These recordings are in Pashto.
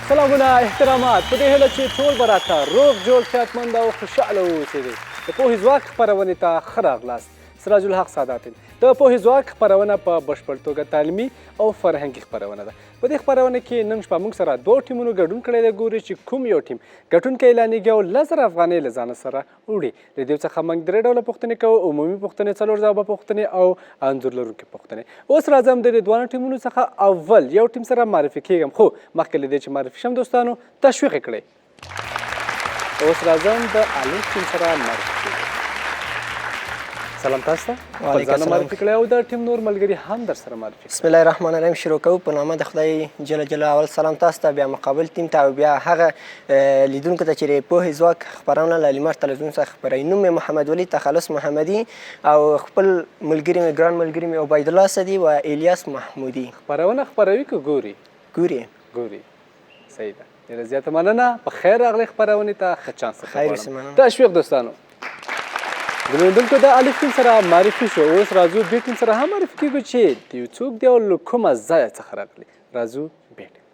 سلامونه احترامات په دې هیله چې ټول به راته روغ جوړ صحتمند او خوشحاله واوسېږئ. د پوهې ځواک خپرونې ته ښه راغلاست. سراج الحق سادات یم. د پوهې ځواک خپرونه په بشپړ توګه تعلیمي او فرهنګي خپرونه ده. په دې خپرونه کې نن شپه موږ سره دوو ټیمونو ګډون کړی دی. ګورو چې کوم یو ټیم ګټونکی اعلانېږي او 10,000 افغانۍ له ځانه سره وړي. له دې څخه موږ درې ډوله پوښتنې کوو، عمومي پوښتنې، څلور ځوابه پوښتنې او انځور لرونکې پوښتنې. اوس راځم د دې دواړو ټیمونو څخه اول یو ټیم سره معرفي کېږم، خو مخکې له دې چې معرفي شم دوستانو تشویق یې کړئ. اوس راځم د الف ټیم سره معرفي کېږم. سلام تاسو ته، خپل ځان معرفي کړئ او د ټیم نور ملګري هم در سره معرفي کړئ. بسم الله الرحمن الرحیم. شروع کوو په نامه د خدای جل جلاله. اول سلام تاسو ته، بیا مقابل ټیم ته او بیا هغه لیدونکو ته چې د پوهې ځواک خپرونه له لمر تلویزیون څخه خپروي. نوم مې محمد ولي، تخلص محمدي او خپل ملګري مې، ګران ملګري مې عبیدالله اسدي و الیاس محمودي. خپرونه خپروي که ګوري؟ ګوري. ګوري، صحیح ده. ډېره زیاته مننه، په خیر راغلې خپرونې ته، ښه چانس درته غواړم. تشویق دوستانو. ګلوندونکو د الف ټیم سره معرفي شو. اوس راځو بي ټیم سره هم معرفي کېږو چې دیو څوک دی او له کومه ځایه څخه راغلي. راځو بي ټیم.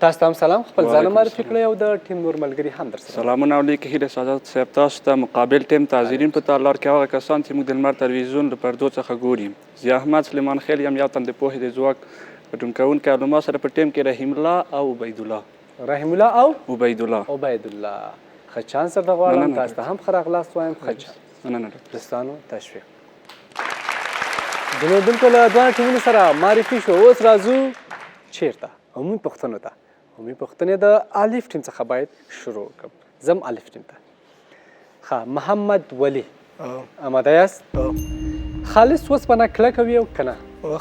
تاسو ته هم سلام، خپل ځان معرفي کړئ او د ټیم نور ملګري هم در سره. سلامونه او نیکې هیلې سادات صاحب تاسو ته، مقابل ټیم ته، حاضرین په تالار کې، هغه کسان چې موږ د لمر تلویزیون له پردو څخه ګوري. ضیا احمد سلیمان خیل یم، یو تن د پوهې د ځواک ګډون کوونکی او له ما سره په ټیم کې رحیم الله او عبیدالله. رحیم الله او عبیدالله. عبیدالله، ښه چانس درته غواړم، تاسو ته هم ښه راغلاست وایم، ښه چانس. مننه ډاکټر. دوستانو تشویق. درلودونکو له دواړو ټیمونو سره معرفي شو. اوس راځو چیرته؟ عمومي پوښتنو ته. عمومي پوښتنې د الف ټیم څخه باید شروع وکړم. ځم الف ټیم ته. ښه، محمد ولي آماده یاست؟ خالص وسپنه کلکه وي او که نه؟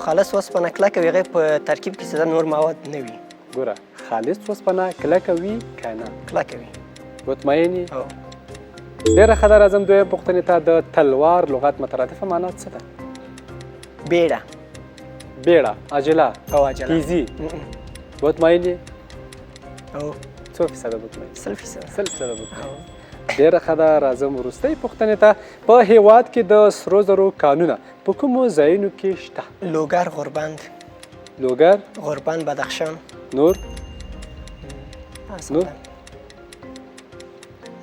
خالص وسپنه کلکه وي، هغې په ترکیب کې څه نور مواد نه وي. ګوره، خالص وسپنه کلکه وي که نه؟ کلکه وي. مطمئن یې؟ ډېره ښه ده. راځم دویم پوښتنې ته. د تلوار لغت مترادفه معنا څه ده؟ بیړه. بیړه، عجله، او عجله، تیزی. مطمئن یې؟ څو فیصده مطمئن؟ 100%. 100% مطمئن. ډېره ښه ده. راځم وروستۍ پوښتنې ته. په هېواد کې د سرو زرو کانونه په کومو ځایونو کې شته؟ لوګر، غوربند. لوګر، غوربند، بدخشان. نور؟ نور؟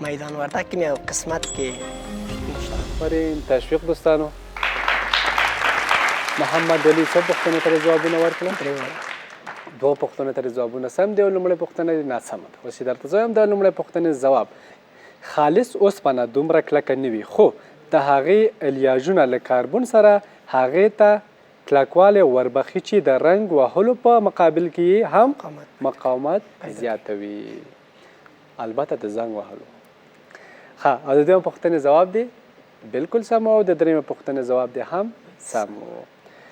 میدان وردک کې مې یو قسمت کې شته. آفرین، تشویق دوستانو. محمد ولي څو پوښتنو ته ځوابونه ورکړل؟ درې واړه. دوو پوښتنو ته ځوابونه سم دي او لومړۍ پوښتنه یې ناسمه ده. اوس چې درته زه وایم د لومړۍ پوښتنې ځواب، خالص اوسپنه دومره کلکه نه وي، خو د هغې الیاژونه له کاربن سره هغې ته کلکوالی وربخښي چې د رنګ وهلو په مقابل کې یې هم مقاومت زیاتوي، البته د زنګ وهلو. ښه، او د دویم پوښتنې ځواب دی بالکل سم او د درېیمې پوښتنې ځواب دی هم سم و.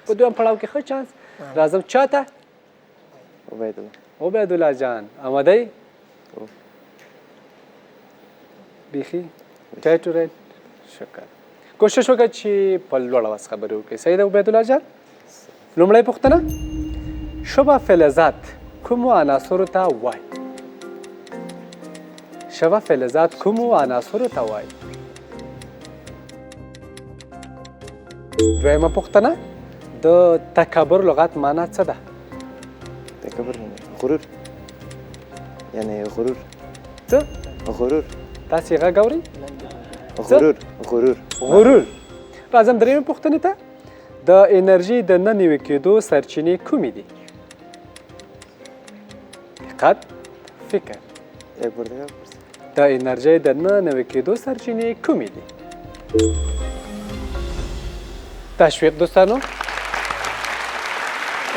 په دویم پړاو کې ښه چانس. راځم چاته؟ عبیدالله. عبیدالله جان آماده یې؟ بیخي ټایټ ټو رایټ. شکر. کوشش وکړه چې په لوړ اواز خبرې وکړې. صحیح ده عبیدالله جان؟ لومړۍ پوښتنه، شبه فلزات کومو عناصرو ته وایي؟ شبه فلزات کومو عناصرو ته وایي؟ دویمه پوښتنه، د تکبر لغت معنا څه ده؟ تکبر غرور، یعنی غرور. څه؟ غرور. تاسې غږ اورئ؟ غرور، غرور، غرور. راځم درېیمې پوښتنې ته. د انرژي د نه نوي کېدو سرچینې کومې دي؟ دقت، فکر. د انرژۍ د نه نوي کېدو سرچینې کومې دي؟ تشویق دوستانو.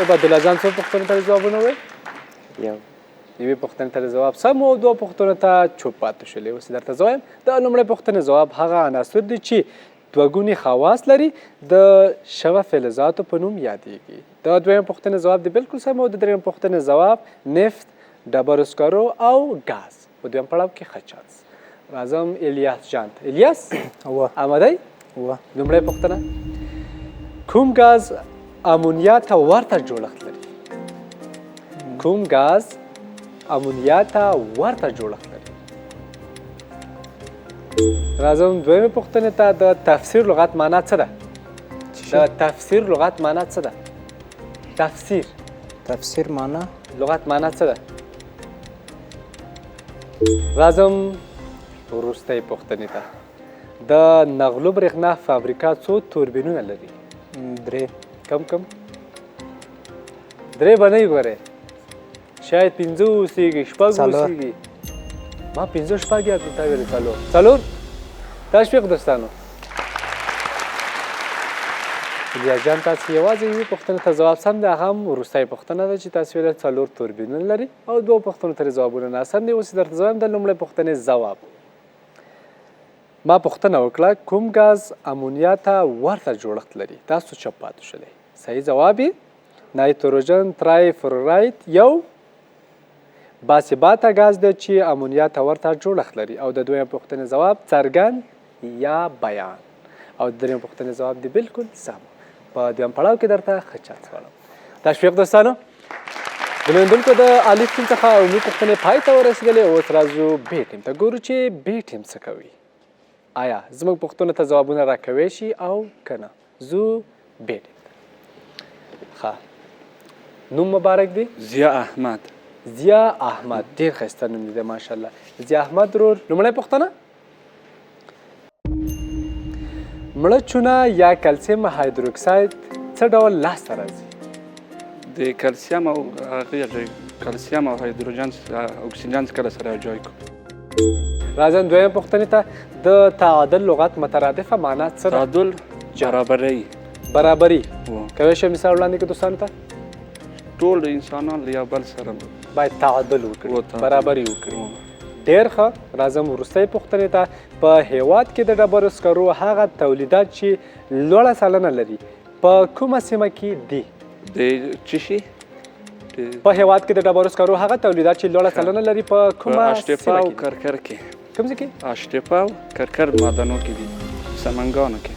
عبیدالله جان څو پوښتنو ته ځوابونه وویل؟ یو. یوې پوښتنې ته ځواب سم او دوه پوښتنو ته چوپ پاتې شولې. اوس درته زه وایم د لومړۍ پوښتنې ځواب هغه عناصر دي چې دوه ګوني خواص لري د شوه فلزاتو په نوم یادېږي. د دویم پوښتنې ځواب دی بالکل سم او د دریم پوښتنې ځواب نفت، ډبرو سکرو او ګاز. په دویم پړاو کې ښه چانس. راځم الیاس جان ته. الیاس آماده یې؟ لومړۍ پوښتنه، کوم ګاز امونیا ته ورته جوړښت لري؟ کوم ګاز امونیا ته ورته جوړښت لري؟ راځم دویمې پوښتنې ته. د تفسیر لغت معنا څه ده؟ د تفسیر لغت معنا څه ده؟ تفسیر. تفسیر معنا؟ لغت معنا څه ده؟ راځم وروستۍ پوښتنې ته. د نغلو برېښنا فابریکه څو توربینونه لري؟ درې. کم کم درې به نه وي ګورې، شاید پنځه اوسېږي، شپږ اوسېږي. ما پنځه شپږ یاد کړل، تا ویل څلور. څلور. تشویق دوستانو. الیاس جان، تاسو یوازې یوې پوښتنې ته ځواب سم دی، هغه هم وروستۍ پوښتنه ده چې تاسو ویل څلور توربینونه لري او دوو پوښتنو ته ځوابونه ناسم دي. اوس درته زه وایم د لومړۍ پوښتنې ځواب. ما پوښتنه وکړه کوم ګاز امونیا ته ورته جوړښت لري؟ تاسو چپ پاتې شولئ. صحیح ځواب یې نایتروجن ترای فلوراید یو باثباته ګاز دی چې امونیا ته ورته جوړښت لري. او د دویم پوښتنې ځواب څرګند یا بیان. او د دریم پوښتنې ځواب دی بالکل سم. په دویم پړاو کې درته ښه چانس غواړم. تشویق دوستانو. د لویندونکو د الف ټیم څخه عمومي پوښتنې پای ته ورسېدلې. اوس راځو بي ټیم ته، ګورو چې بي ټیم څه کوي. آیا زموږ پوښتنو ته ځوابونه راکوی شي او که نه؟ ځو بي ټیم ته. ښه، نوم مبارک دی؟ ضیا احمد. ضیا احمد، ډېر ښایسته نوم دی ماشاءالله. ضیا احمد ورور، لومړی پوښتنه: مړه چونه یا کلسیم هایدروکساید څه ډول لاسته راځي؟ د کلسیم او هغه کلسیم او هایدروجن اکسیجن کله سره یو ځای کو. راځم دویم پوښتنې ته. د تعادل لغت مترادفه معنا څه ده؟ تعادل برابري. برابري. کولی شئ مثال وړاندې کړئ دوستانو ته؟ ټول انسانان له یو بل سره باید تعادل وکړي، برابري وکړي. ډېر ښه. راځم وروستۍ پوښتنې ته. په هېواد کې د ډبرو سکرو هغه تولیدات چې لوړه سلنه لري په کومه سیمه کې دي؟ د څه شي؟ په هېواد کې د ډبرو سکرو هغه تولیدات چې لوړه سلنه لري په کومه سیمه کې دي؟ کرکر کې. کوم ځای کې؟ اشتپه او کرکر معدنو کې دي، سمنګانو کې.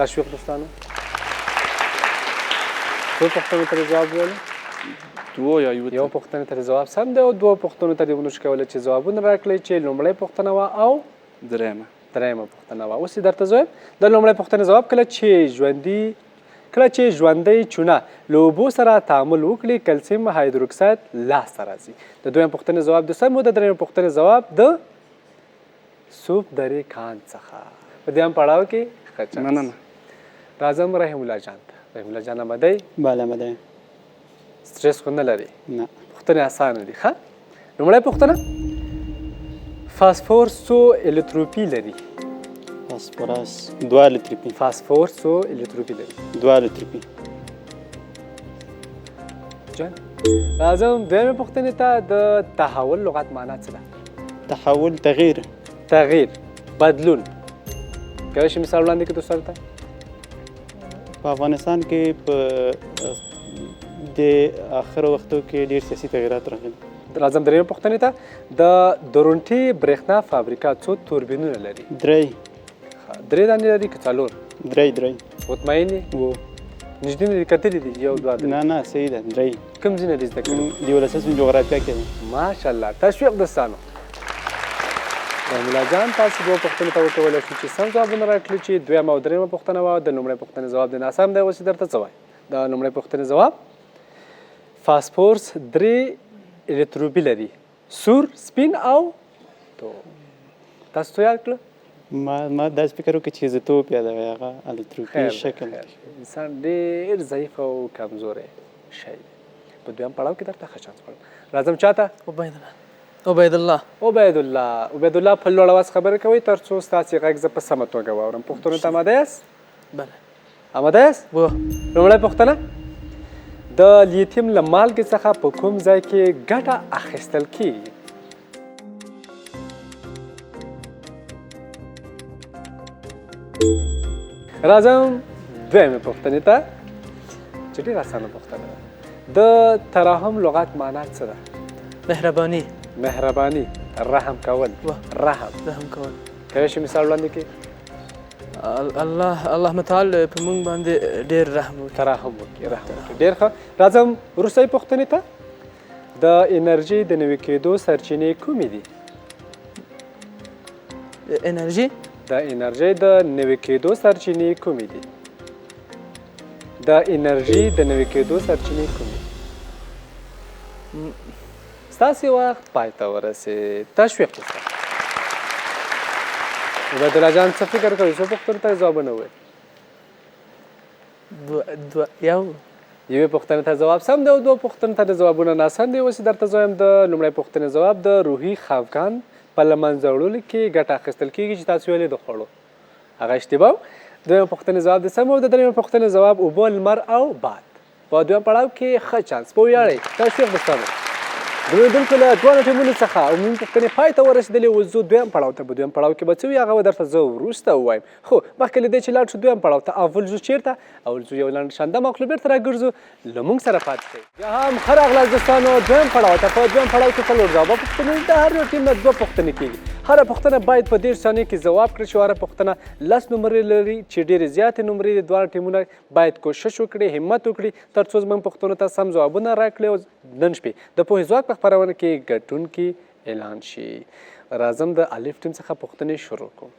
تشویق دوستانو. څو پوښتنو ته ځواب وویل؟ دوو یا یو. یو پوښتنې ته ځواب سم دی او دوو پوښتنو ته دې ونشو کولی چې ځوابونه راکړئ، چې لومړۍ پوښتنه وه او درېیمه. درېیمه پوښتنه وه. اوس یې درته زه وایم د لومړۍ پوښتنې ځواب: کله چې ژوندۍ چونه له اوبو سره تعامل وکړي کلسیم هایدروکساید لاسته راځي. د دویم پوښتنې ځواب د سم و، د درېیمې پوښتنې ځواب د سوپ درې کان څخه. په دویم پړاو کې ښه چانس. مننه. راځم رحیم الله جان ته. رحیم الله جان آماده یې؟ بله آماده یم. سترس خو نه لرې؟ نه. پوښتنې اسانه دي. ښه، لومړی پوښتنه: فاسفورس څو الکتروپي لري؟ فاسفورس دوه الکتروپي. فاسفورس څو الکتروپي لري؟ دوه الکتروپي. جان، راځم دویمې پوښتنې ته. د تحول لغت معنا څه ده؟ تحول تغییر. تغییر، بدلون. کولی شئ مثال وړاندې کړئ دوستانو ته؟ په افغانستان کې په د آخرو وختو کې ډېر سیاسي تغییرات راغلي. راځم درېیمې پوښتنې ته. د درونټې برېښنا فابریکه څو توربینونه لري؟ درې. درې دانې لري که څلور؟ درې. درې. مطمئن یې؟ وو. نږدې نه دي کتلي دي؟ یو دوه درې. نه نه، صحیح ده، درې. کوم ځای نه دي زده کړي؟ د یولسمې جغرافیا کې ده. ماشاءالله. تشویق دوستانو. رحیم الله جان، تاسو دوو پوښتنو ته وکولی شو چې سم ځوابونه راکړي، چې دویمه او درېیمه پوښتنه وه. د لومړۍ پوښتنې ځواب د ناسم دی. اوس یې درته څه وایم؟ د لومړۍ پوښتنې ځواب: فاسفورس درې الکتروبي لري، سور، سپین او تور. تاسو څه یاد کړه؟ ما داسې فکر وکړ چې زه توپ یادوي، هغه الکتروپي شکل. انسان ډېر ضعیف او کمزوری شی دی. په دویم پړاو کې درته ښه چانس غواړم. راځم چا ته؟ عبیدالله. عبیدالله. عبیدالله. عبیدالله په لوړ اواز خبرې کوئ تر څو ستاسې غږ زه په سمه توګه واورم. پوښتنو ته اماده یاست؟ بله. آماده یاست؟ وو. لومړۍ پوښتنه: د لیتیم له مالګې څخه په کوم ځای کې ګټه اخیستل کیږي؟ راځم دویمې پوښتنې ته چې ډېره اسانه پوښتنه ده. د ترحم لغت معنا څه ده؟ مهرباني. مهرباني، رحم کول. رحم. رحم کول. کولی شئ مثال وړاندې کړئ؟ الله الله متعال په مونږ باندې ډېر رحم وکړي. ترحم وکړي، رحم وکړي. ډېر ښه. راځم وروستۍ پوښتنې ته. د انرژي د نوي کېدو سرچینې کومې دي؟ انرژي؟ د انرژي د نوي کېدو سرچینې کومې دي؟ د انرژي د نوي کېدو سرچینې کومې دي؟ ستاسې وخت پای ته ورسېد. تشویق وکړه. عبیدالله جان څه فکر کوي؟ څو پوښتنو ته ځوابونه وویل؟ دوه یو. یوې پوښتنې ته ځواب سم دی او دوه پوښتنو ته د ځوابونه ناسم دی. اوس یې درته زه وایم. د لومړۍ پوښتنې ځواب د روحي خفګان په له منځه وړلو کې ګټه اخیستل کېږي چې تاسو ویلې د خوړو، هغه اشتباه. دویمه پوښتنې ځواب د سم او د درېیمې پوښتنې ځواب اوبه، لمر او باد. په دویم پړاو کې ښه چانس په ویاړئ. تشویق دوستانو. درنو له دواړو ټیمونو څخه عمومي پوښتنې پای ته ورسېدلې. اوس ځو دویم پړاو ته. په دویم پړاو کې به څه وي هغه به درته زه وروسته ووایم، خو مخکې له دې چې لاړ شو دویم پړاو ته، اول ځو چېرته؟ اول ځو یو لنډ شان دم اخلو، بېرته راګرځو. له موږ سره پاتې شئ. بیا هم ښه راغلاست دوستانو دویم پړاو ته. په دویم پړاو کې څلور ځوابه پوښتنې دي. د هر یو ټیم نه دوه پوښتنې کېږي. هره پوښتنه باید په 30 ثانیو کې ځواب کړل شي او هره پوښتنه 10 نمرې لري چې ډېرې زیاتې نمرې دي. دواړه ټیمونه باید کوشش وکړي، همت وکړي ترڅو زموږ پوښتنو ته سم ځوابونه راکړي او نن شپې د پوهې ځواک په خپرونه کې ګټونکي اعلان شي. راځم د الف ټیم څخه پوښتنې شروع کوم.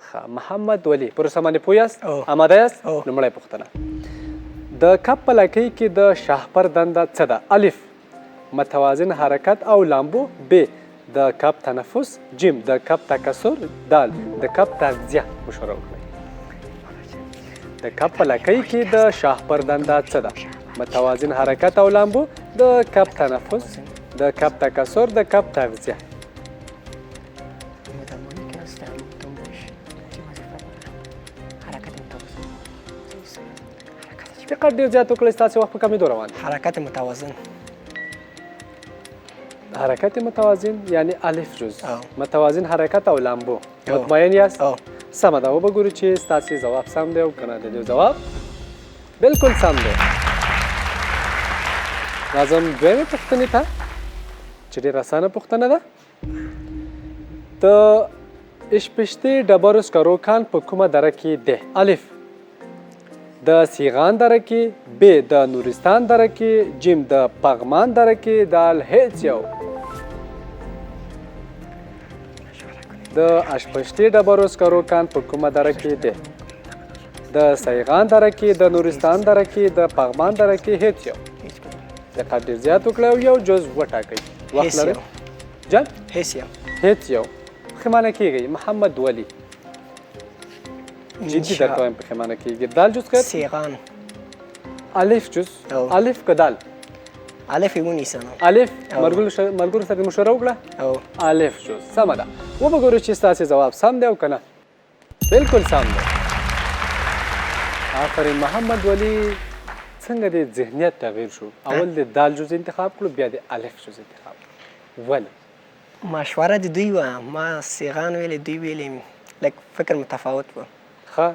ښه محمد ولي پروسه باندې پوه یاست؟ آماده یاست؟ لومړی پوښتنه، د کب په لکۍ کې د شاهپر دنده څه ده؟ الف متوازن حرکت او لامبو، ب د کب تنفس، جیم د کب تکثر، دال د کب تغذیه. مشوره وکړئ. د کب په لکۍ کې د شاهپر دنده څه ده؟ متوازن حرکت او لامبو، د کب تنفس، د کب تکثر، د کب تغذیه. دقت ډېر زیات وکړئ، ستاسې وخت په کمېدو روان دی. حرکت متوازن. حرکت متوازن یعنی الف جز متوازن حرکت او لامبو. مطمئن یاست؟ سمه ده. وبه ګورو چې ستاسې ځواب سم دی او که نه. د دې ځواب بالکل سم دی. راځم دویمې پوښتنې ته چې ډېره اسانه پوښتنه ده. د اشپشتې ډبرو سکرو کان په کومه دره کې دی؟ الف د سیغان دره کې، ب د نورستان دره کې، جیم د پغمان دره کې، دال هیڅ یو. د اشپشتې ډبرو سکرو کان په کومه دره کې دی؟ د سیغان دره کې، د نورستان دره کې، د پغمان دره کې، هیڅ یو. دقت ډېر زیات وکړئ او یو جز وټاکئ. وخت لرئ؟ جان؟ هیڅ یو. هیڅ یو. پښېمانه کېږئ محمد ولي، جدي درته وایم پښېمانه کېږي. دال جز خیر؟ سیغان. الف جز. الف که دال؟ الف یې ونیسه نو. الف. ملګرو سره دې مشوره وکړه؟ الف جز سمه ده. وبه ګورو چې ستاسې ځواب سم دی او که نه. بالکل سم دی. آفرین محمد ولي، څنګه دې ذهنیت تغییر شو؟ اول دې دال جز انتخاب کړو، بیا دې الف جز انتخاب کړو، ولې؟ مشوره د دوی وه، ما سیغان ویلې، دوی ویلې، لږ فکر متفاوت و. ښه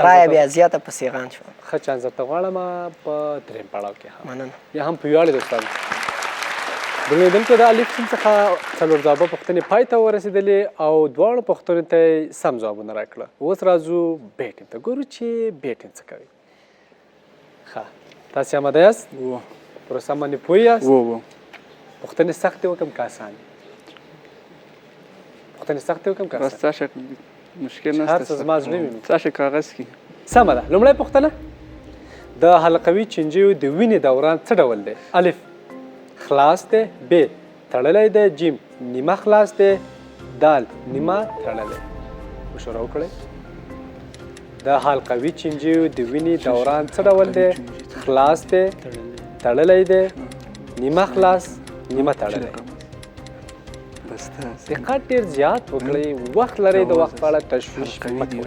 رایه بیا زیاته په سیغان شوه. ښه چانس درته غواړم په دریم پړاو کې هم. مننه. بیا هم په ویاړې دوستانو. درنو د الف ټیم څخه څلور ځوابه پوښتنې پای ته ورسېدلې او دواړو پوښتنو ته یې سم ځوابونه راکړه. اوس راځو ب ټیم ته، ګورو چې ب ټیم څه کوي. ښه تاسې آماده یاست؟ وو. پروسه باندې پوه یاست؟ وو. پوښتنې سختې وکړم که اسانې؟ پوښتنې سختې وکړم که بس اسانې؟ څه مشکل هر نشته. څه زما زړه ویني. څه کاغذ کې. سمه ده. لومړۍ پوښتنه، د حلقوي چینجیو د وینې دوران څه ډول دی؟ الف خلاص دی، ب تړلی دی، جیم نیمه خلاص دی، دال نیمه تړلی. مشوره وکړئ. د حلقوي چینجیو د وینې دوران څه ډول دی؟ خلاص دی، تړلی دی، نیمه خلاص، نیمه تړلی. دقت ډېر زیات وکړئ، وخت لرئ، د وخت په اړه تشویش مه کوئ.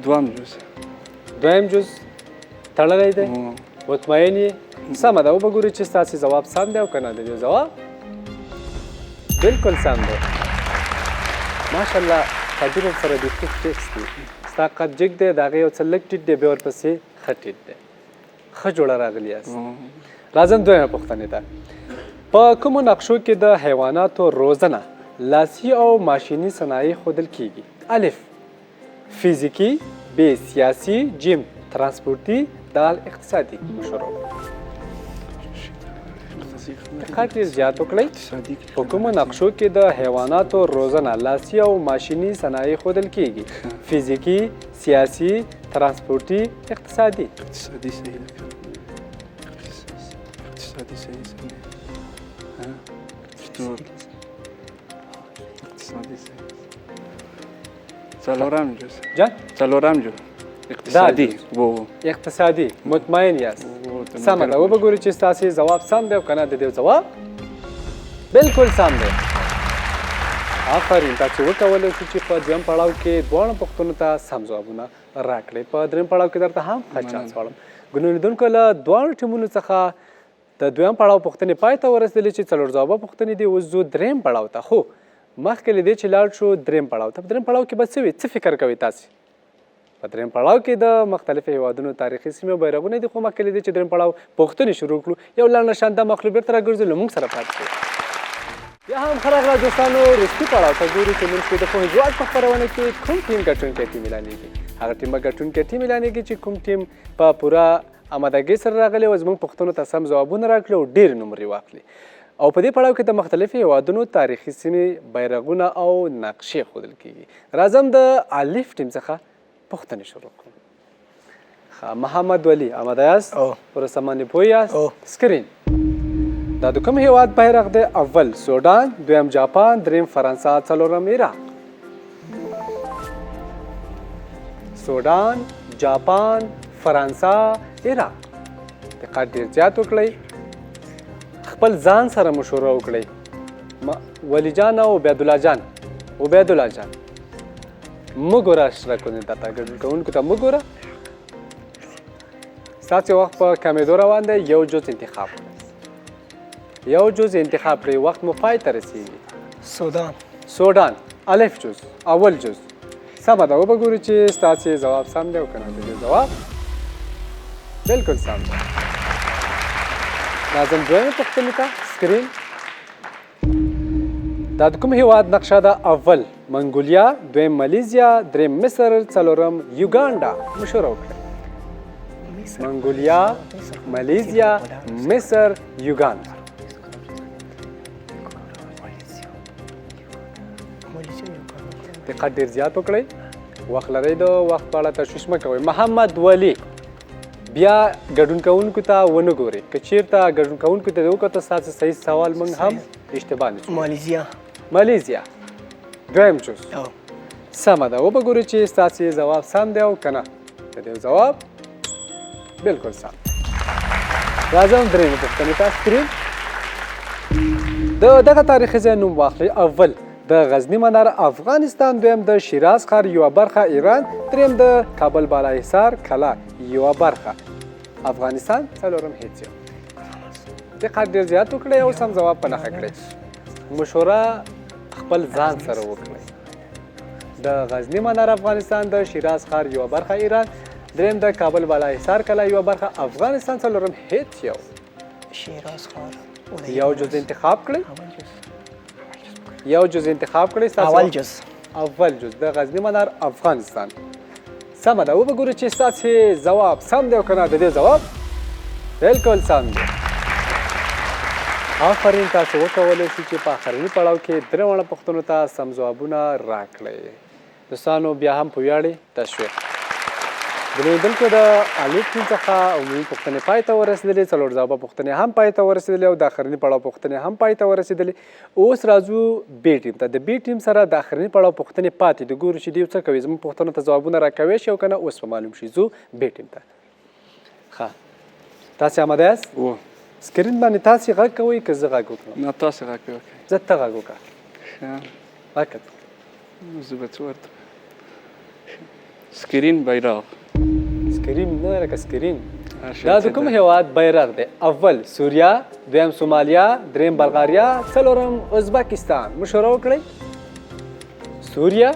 دویم جز. دویم جز تړلی دی، مطمئن یې؟ سمه ده. وبه ګورو چې ستاسې ځواب سم دی او که نه. د دې ځواب بالکل سم دی. ماشاءالله قدونه سره بیخي فکس دي. ستا قد جګ دی، د هغې یو څه لږ ټیټ دی، بیا ورپسې ښه ټیټ دی. ښه جوړه راغلي یاست. راځم دویمه پوښتنې ته. په کومو نقشو کې د حیواناتو روزنه لاسي او ماشیني صنایع ښودل کیږي؟ الف فزیکي، ب سیاسي، جیم ترانسپورتي، دال اقتصادي. مشوره وکړئ. دقت ډېر زیات وکړئ. په کومو نقشو کې د حیواناتو روزنه، لاسي او ماشیني صنایع ښودل کیږي؟ فزیکي، سیاسي، ترانسپورتي، اقتصادي. اقتصادي صحیح ده که اقتصادي صحیح صحیح ټول اقتصادي صحیح. څلورم جز. جان؟ څلورم جز اقتصادي. وو اقتصادي. مطمئن یاست؟ سمه ده. وبه ګورو چې ستاسې ځواب سم دی او که نه. د دې ځواب بالکل سم دی. آفرین، تاسې وکولی شو چې په دویم پړاو کې دواړو پوښتنو ته سم ځوابونه راکړئ. په دریم پړاو کې درته هم ښه چانس غواړم. ګلو لیدونکو، له دواړو ټیمونو څخه د دویم پړاو پوښتنې پای ته ورسېدلې چې څلور ځوابه پوښتنې دي. اوس ځو دریم پړاو ته. خو مخکې له دې چې لاړ شو دریم پړاو ته، په دریم پړاو کې به څه وي؟ څه فکر کوئ تاسې؟ په دریم پړاو کې د مختلفو هیوادونو تاریخي سیمې او بیرغونه دي. خو مخکې له دې چې دریم پړاو پوښتنې شروع کړو، یو لنډه شان دم اخلو، بېرته راګرځو. له موږ سره پاتې شئ. بیا هم ښه راغلاست دوستانو. وروستي پړاو ته ګورو چې نن شپې د پوهې ځواک په خپرونه کې کوم ټیم ګټونکی ټیم اعلانېږي. هغه ټیم به ګټونکی ټیم اعلانېږي چې کوم ټیم په پوره آمادګۍ سره راغلی او زموږ پوښتنو ته سم ځوابونه راکړي او ډېرې نمرې واخلي. او په دې پړاو کې د مختلفو هیوادونو تاریخي سیمې، بیرغونه او نقشې ښودل کیږي. راځم د الف ټیم څخه پوښتنې شروع کړم. ښه، محمد ولي آماده یاست؟ پروسه باندې پوه یاست؟ سکرین. دا د کوم هیواد بیرغ دی؟ اول سوډان، دویم جاپان، دریم فرانسه، څلورم عراق. سوډان، جاپان، فرانسه، عراق. دقت ډیر زیات وکړئ، خپل ځان سره مشوره وکړئ. ولی جان او عبیدالله جان، عبیدالله جان مه ګوره، اشتراک ته ګډون کوونکو ته مه ګوره. ستاسې وخت په کمېدو روان دی. یو جز انتخاب کړئ، یو جز انتخاب کړئ، وخت مو پای ته رسېږي. سودان. سودان، الف جز، اول جز. سمه ده. وبه ګورو چې ستاسې ځواب سم دی او که نه. د دې ځواب بالکل سم دی. راځم دویمې پوښتنې ته. سکرین. دا د کوم هیواد نقشه ده؟ اول منګولیا، دویم مالیزیا، دریم مصر، څلورم یوګانډا. مشوره وکړئ. منګولیا، مالیزیا، مصر، یوګانډا. دقت ډېر زیات وکړئ، وخت لرئ، د وخت په اړه تشویش مه کوئ. محمد ولي، بیا ګډون کوونکو ته ونه ګورئ. که چیرته ګډون کوونکو ته دې وکتل، ستاسې صحیح سوال موږ هم اشتباه نیسو. مالیزیا. مالیزیا دویم جز. سمه ده. وبه ګورو چې ستاسې ځواب سم دی او که نه. د دې ځواب بالکل سم. راځم درېیمې پوښتنې ته. سکرین. د دغه تاریخي ځای نوم واخلئ. اول د غزني منار افغانستان، دویم د شیراز ښار یوه برخه ایران، دریم د کابل بالا حصار کلا یوه برخه افغانستان، څلورم هیڅ یو. دقت ډېر زیات وکړئ او سم ځواب په نښه کړئ. مشوره خپل ځان سره وکړئ. د غزني منار افغانستان، د شیراز ښار یوه برخه ایران، دریم د کابل بالا حصار کلا یوه برخه افغانستان، څلورم هیڅ یو. شیراز ښار یو جز انتخاب کړئ. یو جز انتخاب کړئ. اول جز. اول جز د غزني منار افغانستان. سمه ده. وبه ګورو چې ستاسې ځواب سم دی او که نه. د دې ځواب بالکل سم دی. آفرین، تاسو وکولی شو چې په آخرني پړاو کې درې واړه پوښتنو ته سم ځوابونه راکړئ. دوستانو بیا هم په ویاړې تشویق. د لیدونکو د الف ټیم څخه عمومي پوښتنې پای ته ورسېدلې، څلور ځوابه پوښتنې هم پای ته ورسېدلې او د آخرني پړاو پوښتنې هم پای ته ورسېدلې. اوس راځو بي ټیم ته. د بي ټیم سره د آخرني پړاو پوښتنې پاتې دي. ګورو چې دوی څه کوي، زموږ پوښتنو ته ځوابونه راکوی شي او که نه، اوس به معلوم شي. ځو بي ټیم ته. ښه، تاسې آماده یاست؟ هو. سکرین باندې تاسې غږ کوئ که زه غږ وکړم؟ نه، تاسې غږ وکړئ. زه ته غږ وکړه. ښه. غږ کړه. زه به څه ورته سکرین بیرغ. سکرین نه لکه سکرین. دا د کوم هیواد بیرغ دی؟ اول سوریا، دویم سومالیا، دریم بلغاریا، څلورم ازبکستان. مشوره وکړئ. سوریا،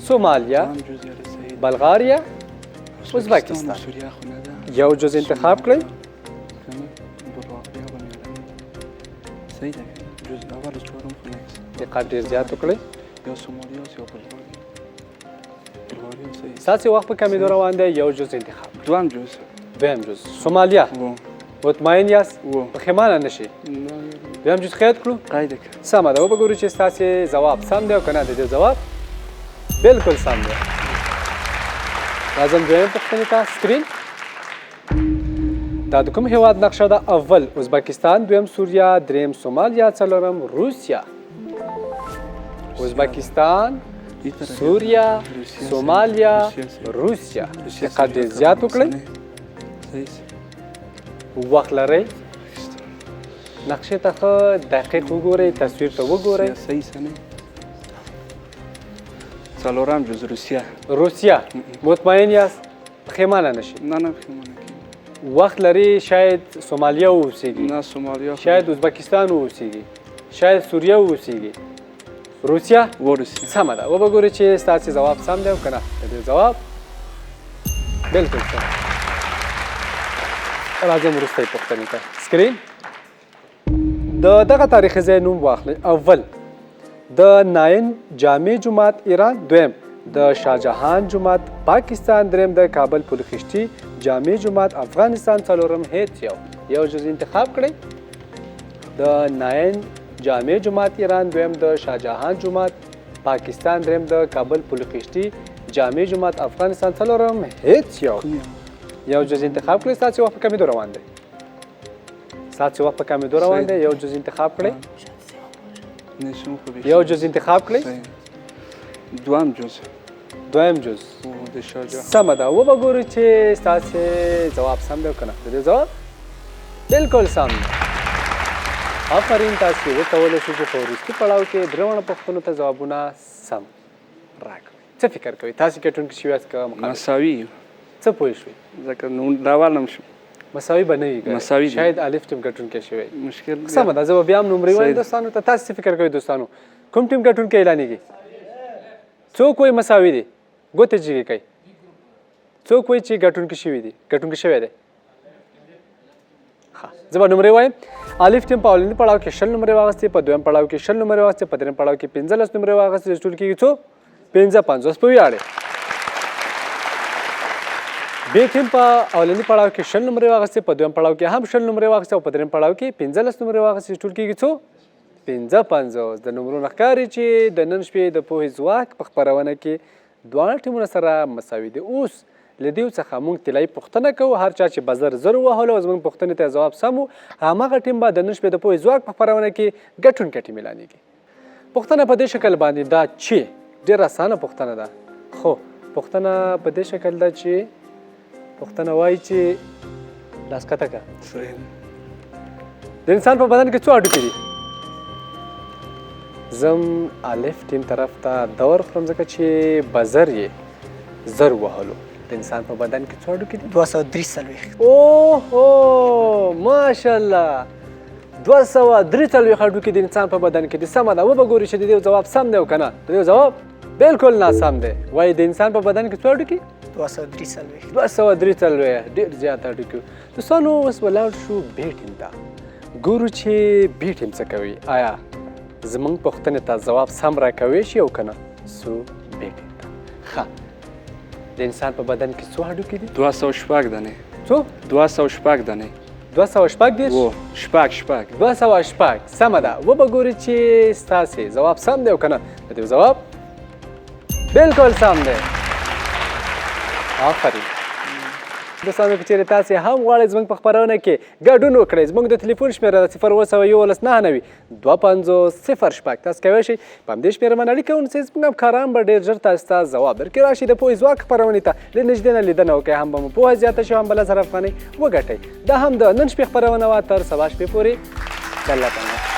سومالیا، بلغاریا، ازبکستان. یو جز انتخاب کړئ. دقت ډېر زیات وکړئ. ستاسې وخت په کمېدو روان دی. یو جز انتخاب کړئ. دویم جز. دویم جز سومالیا. مطمئن یاست؟ وو. پښیمانه نه شي؟ دویم جز قید کړو؟ قید کړه. سمه ده، وبه ګورو چې ستاسې ځواب سم دی او که نه. د دې ځواب بالکل سم دی. راځم دویم پوښتنې ته. سکرین. دا د کوم هیواد نقشه ده؟ اول ازبکستان، دویم سوریه، دریم سومالیا، څلورم روسیا. ازبکستان، سوریه، سومالیا، روسیا. دقت ډېر زیات وکړئ، وخت لرئ. نقشې ته ښه دقیق وګورئ، تصویر ته وګورئ. صحیح سنه. څلورم جز روسیه. روسیه، مطمئن یاست؟ پښیمانه نه شي؟ نه نه، پښیمانه کېږم. وخت لري، شاید سومالیا واوسېږي. نه، سومالیا. شاید ازبکستان واوسېږي، شاید سوریه واوسېږي. روسیه؟ و روسیه. سمه ده، وبه ګورو چې ستاسې ځواب سم دی او که نه. د دې ځواب بالکل سم. راځم وروستۍ پوښتنې ته. سکرین. د دغه تاریخي ځای نوم واخلئ. اول د ناین جامع جومات ایران، دویم د شاهجهان جومات پاکستان، دریم د کابل پل خشتي جامع جومات افغانستان، څلورم هیڅ یو. یو جز انتخاب کړئ. د ناین جامع جومات ایران، دویم د شاهجهان جومات پاکستان، دریم د کابل پل خشتي جامع جومات افغانستان، څلورم هیڅ یو. یو جز انتخاب کړئ، ستاسې وخت په کمېدو روان دی. ستاسې وخت په کمېدو روان دی. یو جز انتخاب کړئ. یو جز انتخاب کړئ. دویم جز. دویم جز. د شاهجهان. سمه ده، وبه ګورو چې ستاسې ځواب سم دی او که نه. د دې ځواب بالکل سم دی. آفرین، تاسې وکولی شو چې په وروستي پړاو کې درې واړه پوښتنو ته ځوابونه سم راکړئ. څه فکر کوئ، تاسې ګټونکي شوي یاست که مقابل؟ مساوي یو. څه پوه شوئ؟ ځکه نو راولم شو. مساوي به نه وي، مساوي. شاید الف ټیم ګټونکی شوی. مشکل. سمه ده، زه به بیا هم نمرې وایم دوستانو ته. تاسې څه فکر کوئ دوستانو، کوم ټیم ګټونکی اعلانېږي؟ څوک وایي مساوي دي؟ ګوتې جګې کوي. څوک وایي چې ګټونکي شوي دي، ګټونکي شوی دی؟ ښه، زه به نمرې وایم. الف ټیم په اولني پړاو کې 20 نمرې واخیستې، په دویم پړاو کې 20 نمرې واخیستې، په دریم پړاو کې 15 نمرې واخیستې، چې ټول کېږي څو؟ 55. په ویاړې. بی ټیم په اولني پړاو کې 20 نمرې واخیستې، په دویم پړاو کې هم 20 نمرې واخیستې او په دریم پړاو کې 15 نمرې واخیستې، چې ټول کېږي څو؟ 55. د نمرو نه ښکاري چې د نن شپې د پوهې ځواک په خپرونه کې دواړه ټیمونه سره مساوي دي. اوس له دې څخه موږ طلایي پوښتنه کوو. هر چا چې بزر زر ووهلو او زموږ پوښتنې ته ځواب سم و، هماغه ټیم به د نن شپې د پوهې ځواک په خپرونه کې ګټونکی ټیم اعلانېږي. پوښتنه په دې شکل باندې ده چې ډېره اسانه پوښتنه ده، خو پوښتنه په دې شکل ده چې پوښتنه وایي چې لاس کښته کړه. د انسان په بدن کې څو هډوکي دي؟ زم الف ټیم طرف ته دور خورم ځکه چې بزر یې زر وهلو. د انسان په بدن کې څو هډوکي دي؟ 243. اوهو، ماشاءالله، 243 هډوکي د انسان په بدن کې دي. سمه ده، وبه ګورو چې د دې ځواب سم دی او که نه. د دې ځواب بالکل ناسم دی. وایي د انسان په بدن کې څو هډوکي؟ 243. 243، ډېر زیات هډوکي. دوستانو اوس ولاړ شو بی ټیم ته، ګورو چې بی ټیم څه کوي. آیا زموږ پوښتنې ته ځواب سم راکوی شي او که نه؟ څو بی ټیم ته. ښه، د انسان په بدن کې څو هډوکي دي؟ 206 دانې. څو؟ 206 دانې. 236؟ و شپږ شپږ. 206. سمه ده، وبه ګورو چې ستاسې ځواب سم دی او که نه. د دې ځواب بالکل سم دی. آفرین. دوستانو که چېرې تاسې هم غواړئ زموږ په خپرونه کې ګډون وکړئ، زموږ د تلیفون شمېره ده 0711 99 25 06. تاسو کولی شئ په همدې شمېره باندې اړیکه ونیسئ، زموږ همکاران به ډېر ژر تاسو ته ځواب درکړي. راشئ د پوهې ځواک خپرونې ته له نږدې نه لیدنه وکړئ، هم به مو پوهه زیاته شي، هم به 10,000 افغانۍ وګټئ. دا هم د نن شپې خپرونه وه. تر سبا شپې پورې د الله په امان.